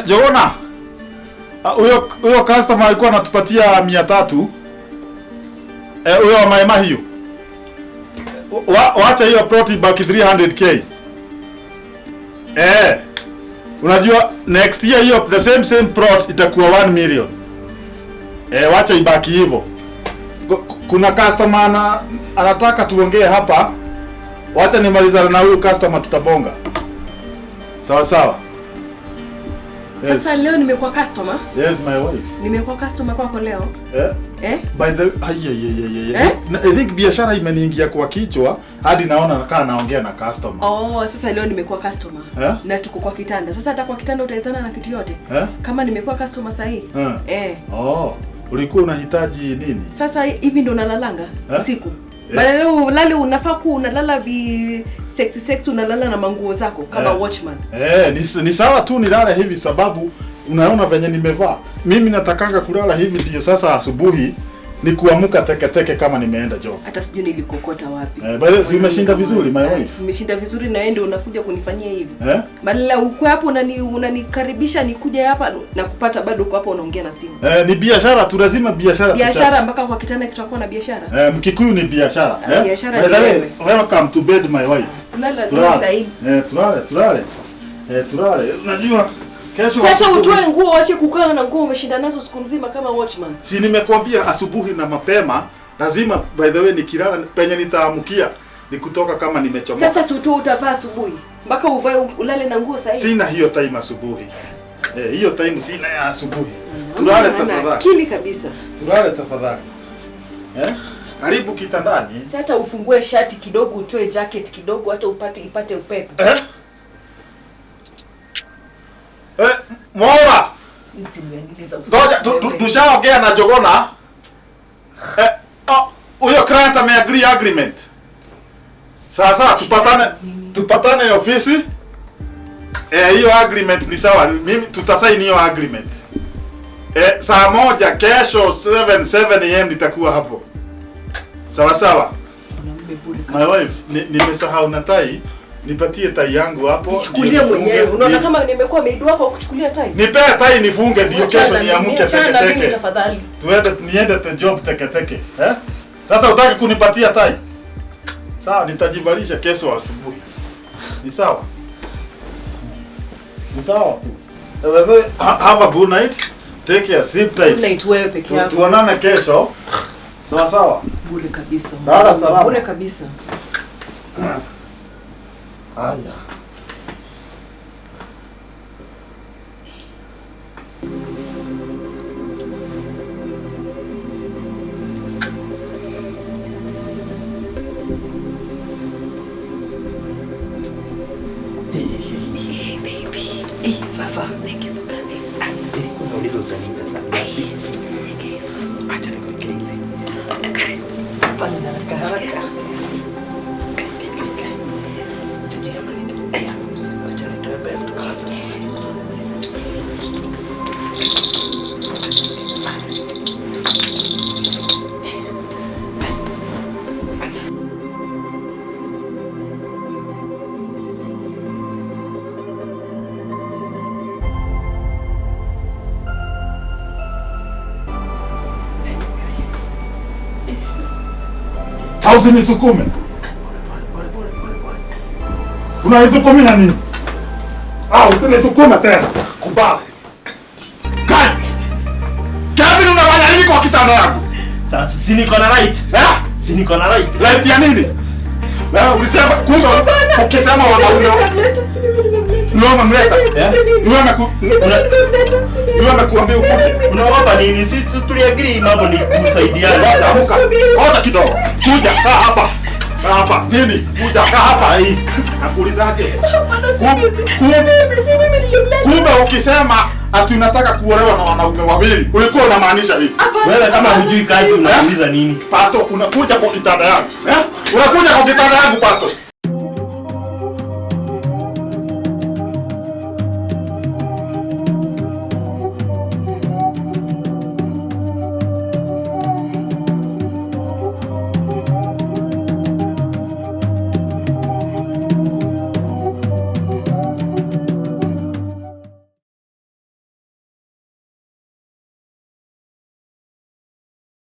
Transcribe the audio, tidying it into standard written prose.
Jona. Huyo customer alikuwa anatupatia 300. Huyo wa Maema hiyo. Wacha hiyo plot baki 300k. Unajua next year hiyo the same plot itakuwa 1 million. Wacha ibaki hivyo. Kuna customer anataka tuongee hapa. Wacha nimalizane na huyu customer tutabonga. Sawa sawa. Yes. Sasa leo nimekuwa customer? Yes, my wife. Nimekuwa customer kwako leo? Eh? By the ay. I think biashara imeniingia kwa kichwa hadi naona kama naongea na customer. Oh, sasa leo nimekuwa customer. Na tuko kwa kitanda. Sasa hata kwa kitanda utaizana na kitu yote. Kama nimekuwa customer sahi. Oh, ulikuwa unahitaji nini? Sasa hivi ndo unalalanga usiku. Yes. Badala ulale unafaa ku unalala vi sexy sexy, unalala na manguo zako kama watchman. Ni sawa tu nilale hivi sababu unaona venye nimevaa. Mimi natakanga kulala hivi ndio sasa asubuhi ni kuamuka teke teke kama nimeenda job. Hata sijui nilikokota wapi. By the umeshinda vizuri my wife. Umeshinda vizuri na wewe ndio unakuja kunifanyia hivi. Badala uko hapo unanikaribisha nikuje hapa na kupata bado uko hapo unaongea na simu. Ni biashara tu, lazima biashara. Biashara mpaka kwa kitanda kitakuwa na biashara. Mkikuyu ni biashara. Biashara. By the way, welcome to bed my wife. Kulala sasa hivi. Tulale. Tulale. Unajua kesho sasa utoe nguo uache kukaa na nguo umeshinda nazo siku nzima kama watchman. Si nimekuambia asubuhi na mapema lazima, by the way nikilala penye nitaamkia ni kutoka kama nimechomoka. Sasa si utoe utavaa asubuhi mpaka uvae ulale na nguo sahihi. Sina hiyo time asubuhi. Hiyo time sina ya asubuhi. Tulale tafadhali. Akili kabisa. Tulale tafadhali. Karibu kitandani. Sasa ufungue shati kidogo, utoe jacket kidogo hata ipate upepo. Mora. Ngoja tushaongea na Jogona. Huyo client ameagree agreement. Sasa tupatane ofisi. Hiyo agreement ni sawa. Mimi tutasaini hiyo agreement. Saa 1 kesho 7 am nitakuwa hapo. Sawa sawa. My wife, nimesahau na tai. Nipatie tai yangu hapo. Nichukulie mwenyewe. Unaona kama nimekuwa maid wako kuchukulia tai? Nipe tai nifunge ndio kesho niamke teke teke. Tafadhali. Tuende niende te job teke teke. Sasa utaki kunipatia tai? Sawa, nitajivalisha kesho asubuhi. Ni sawa? Ni sawa tu. Have a good night. Take care, sleep tight. Good night wewe peke yako. Tuonane kesho. Sawa sawa. Bure kabisa. Lala salama. Bure kabisa. Haya. Hey baby. Hey, sasa. Thank you for coming. Unauliza utaniita sana. Acha nikuweke hizi. Hapa ni haraka haraka. Usinisukume. Unanisukuma na nini? Usinisukume tena. Kubali. Kai. Kevin, unafanya nini kwa kitanda yangu? Sasa si niko na right. Si niko na right. Right ya nini? Wewe ulisema kumbe ukisema wanaume. Ni wewe umemleta. Ni wewe amekuambia ukuje. Unaogopa nini? Sisi tuliagree mambo ni kusaidiana. Amka. Ngoja kidogo. Kuja kaa hapa. Kaa hapa. Nini? Kuja kaa hapa. Nakuulizaje? Si mimi nilimleta. Kumbe ukisema ati unataka kuolewa na wanaume wawili, ulikuwa unamaanisha hivi? Wewe kama hujui kazi unauliza nini? Pato, unakuja kwa kitanda yangu. Unakuja kwa kitanda yangu Pato.